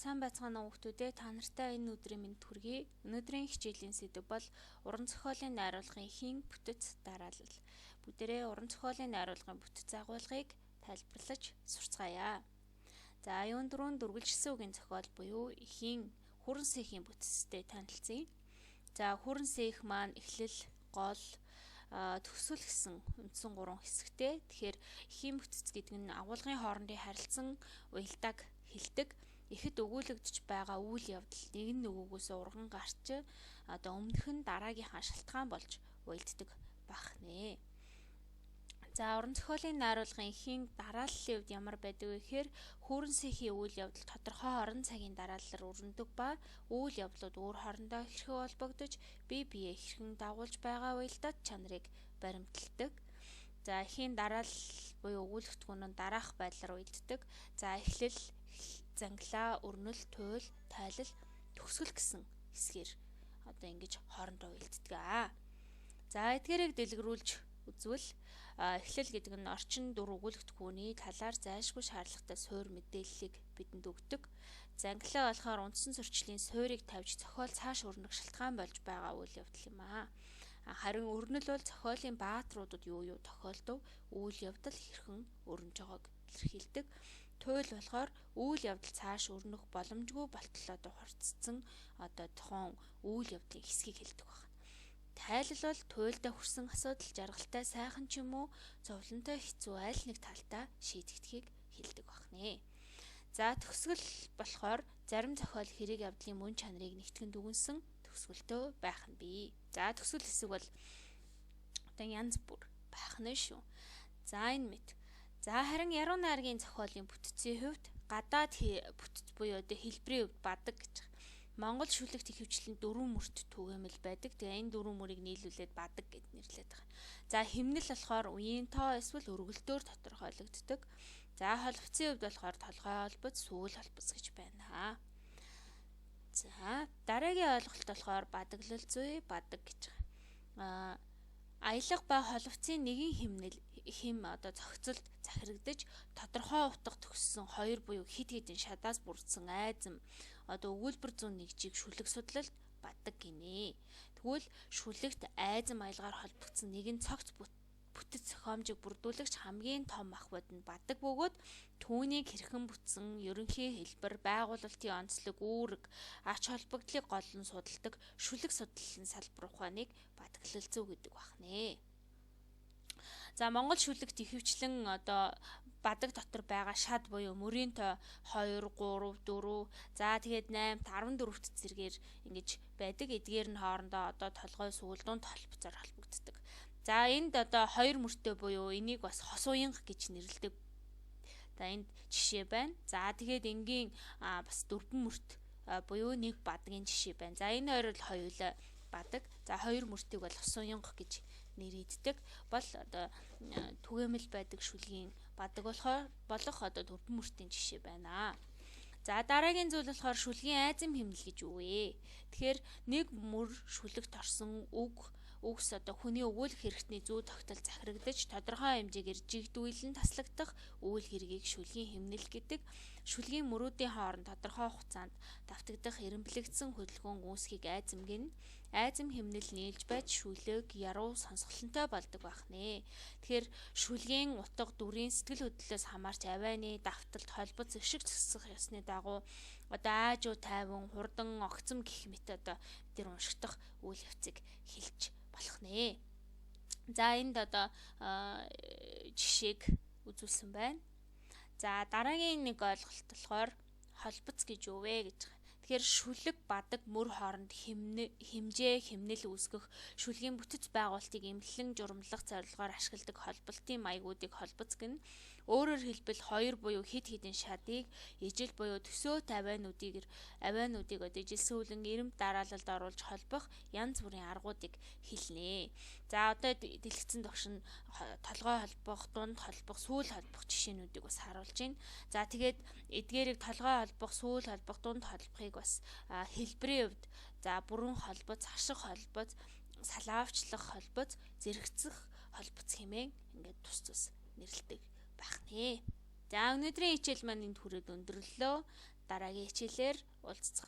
Сайн байцгаана уу хүмүүстээ, та нартай энэ өдрийн мэнд хүргэе. Өнөөдрийн хичээлийн сэдэв бол уран зохиолын найруулгын эхийн бүтэц дараалал. Бүгдээрээ уран зохиолын найруулгын бүтэц агуулгыг тайлбарлаж сурцгаая. За, юун дөрөв дөрвөлжсэн үгийн зохиол буюу эхийн хүрэн сэхийн бүтцтэй танилцъя. За, хүрэн сэх маань эхлэл, гол, төгсгөл гэсэн үндсэн гурван хэсэгтэй. Тэгэхээр эхийн бүтэц гэдэг нь агуулгын хоорондын харилцан уялдааг хэлдэг. Ихэд өгүүлэгдэж байгаа үйл явдал нэг нь нөгөөгөөсөө урган гарч одоо өмнөх нь дараагийнхаа шалтгаан болж уялддаг байх нэ. За, уран зохиолын найруулгын эхийн дарааллын хувьд ямар байдаг вэ гэхээр хүүрэн сэхийн үйл явдал тодорхой орон цагийн дарааллаар өрнөдөг ба үйл явдлууд өөр хоорондоо хэрхэн холбогдож бие биеэ хэрхэн дагуулж байгаа уялдаат чанарыг баримталдаг. За, эхийн дараалал буюу өгүүлэгдэхүүн нь дараах байдлаар уялддаг. За, эхлэл, зангилаа, өрнөл, туйл, тайлал, төгсгөл гэсэн хэсгээр одоо ингэж хоорондоо уялддаг. За, эдгээрийг дэлгэрүүлж үзвэл эхлэл гэдэг нь орчин дүр өгүүлэгдэхүүний талаар зайлшгүй шаардлагатай суур мэдээллийг бидэнд өгдөг. Зангилаа болохоор үндсэн зөрчлийн суурийг тавьж зохиол цааш өрнөх шалтгаан болж байгаа үйл явдал юм аа. Харин өрнөл бол зохиолын бааtruудад юу юу тохиолдов, үйл явдал хэрхэн өрнөж байгааг илэрхийлдэг. Туйл болохоор үйл явдал цааш өрнөх боломжгүй болтол одоо хурцсан одоо тухайн үйл явдлын хэсгийг хэлдэг байна. Тайлал бол туйлдаа хүрсэн асуудал жаргалтай сайхан ч юм уу зовлонтой хэцүү аль нэг талдаа шийдэгдэхийг хэлдэг байна. За, төгсгөл болохоор зарим зохиол хэрэг явдлын мөн чанарыг нэгтгэн дүгнсэн төгсгөлтөө байх нь бий. За, төгсгөл хэсэг бол одоо янз бүр байх нь шүү. За, энэ мэт. За, харин яруу найргийн зохиолын бүтцийн хувьд гадаад бүтэц буюу одоо хэлбэрийн хувьд бадаг гэж. Монгол шүлэгт ихэвчлэн дөрвөн мөрт түгээмэл байдаг. Тэгээ энэ дөрвөн мөрийг нийлүүлээд бадаг гэд нэрлэдэг байгаа. За, химнэл болохоор үеийн тоо эсвэл өргөлдөөр тодорхойлогддог. За, холбоцын хувьд болохоор толгой холбоц, сүүл холбоц гэж байна. За, дараагийн ойлголт болохоор бадаглал зүй, бадаг гэж байгаа. Аялга ба холбоцын нэгэн химнэл хэм одоо зохицолд захирагдаж тодорхой утга төгссөн хоёр буюу хэд хэдэн шадаас бүрдсэн айзам одоо өгүүлбэр зүүн нэгжийг шүлэг судлалд бадаг гинэ. Тэгвэл шүлэгт айзам аялгаар холбогдсон нэгэн цогц бүтэц зохиомжийг бүрдүүлэгч хамгийн том махбод нь бадаг бөгөөд түүнийг хэрхэн бүтсэн, ерөнхий хэлбэр, байгуулалтын онцлог, үүрэг, ач холбогдлыг голлон судалдаг шүлэг судлалын салбар ухааныг бадаглал зүй гэдэг бахнэ. За, Монгол шүлэгт ихэвчлэн одоо бадаг дотор байгаа шад буюу мөрийн тоо 2, 3, 4, за тэгээд 8, 14-т зэрэгээр ингэж байдаг. Эдгээр нь хоорондоо одоо толгой сүүл дунд холбоцоор холбогддог. За, энд одоо хоёр мөртөө буюу энийг бас хос уянга гэж нэрлэдэг. За, энд жишээ байна. За, тэгээд энгийн бас дөрвөн мөрт буюу нэг бадгийн жишээ байна. За, энэ хоёр бол хоёулаа бадаг. За, хоёр мөртийг бол хос уянга гэж нэрийддэг. Бол одоо түгээмэл байдаг шүлгийн бадаг болохоор болох одоо дөрвөн мөртийн жишээ байна. За, дараагийн зүйл болохоор шүлгийн айзам хэмнэл гэж юу вэ? Тэгэхээр нэг мөр шүлэгт орсон үг үгс одоо хүний өгүүлэх хэрэгтний зүй тогтол захирагдаж тодорхой хэмжээгээр жигдүүлэн таслагдах үйл хэргийг шүлгийн хэмнэл гэдэг. Шүлгийн мөрүүдийн хооронд тодорхой хугацаанд давтагдах эрэмблэгдсэн хөдөлгөөн үүсхийг айзам гэнэ. Айзам хэмнэл нийлж байж шүлэг яруу сонсголонтой болдог байх нэ. Тэгэхээр шүлгийн утга дүрийн сэтгэл хөдлөлөөс хамаарч авианы давталт, холбоц, ишиг зөксөх ёсны дагуу одоо аажуу тайван, хурдан, огцом гэх мэт одоо тэр уншигдах үйл явцыг хэлж болох нэ. За, энд одоо жишээг үзүүлсэн байна. За, дараагийн нэг ойлголт болохоор холбоц гэж юу вэ гэж. Тэгэхээр шүлэг бадаг мөр хооронд хэмжээ, хэмнэл үүсгэх шүлгийн бүтэц байгуулалтыг эмнэлэн журамлах зорилгоор ашигладаг холболтын маягуудыг холбоц гэнэ. Өөрөөр хэлбэл хоёр буюу хэд хэдэн шадыг ижил буюу төсөө авиануудыг одоо ижилсүүлэн эрэмб дараалалд оруулж холбох янз бүрийн аргуудыг хэлнэ. За, одоо дэлгэцэн догш нь толгой холбох, дунд холбох, сүүл холбох жишээнүүдийг бас харуулж байна. За, тэгээд эдгээрийг толгой холбох, сүүл холбох, дунд холбохыг бас хэлбэрийн хувьд за бүрэн холбоц, хашиг холбоц, салаавчлах холбоц, зэрэгцэх холбоц хэмээн ингээд тус тус нэрлэдэг байх нэ. За, өнөөдрийн хичээл маань энд хүрээд өндөрлөө. Дараагийн хичээлээр уулзцгаая.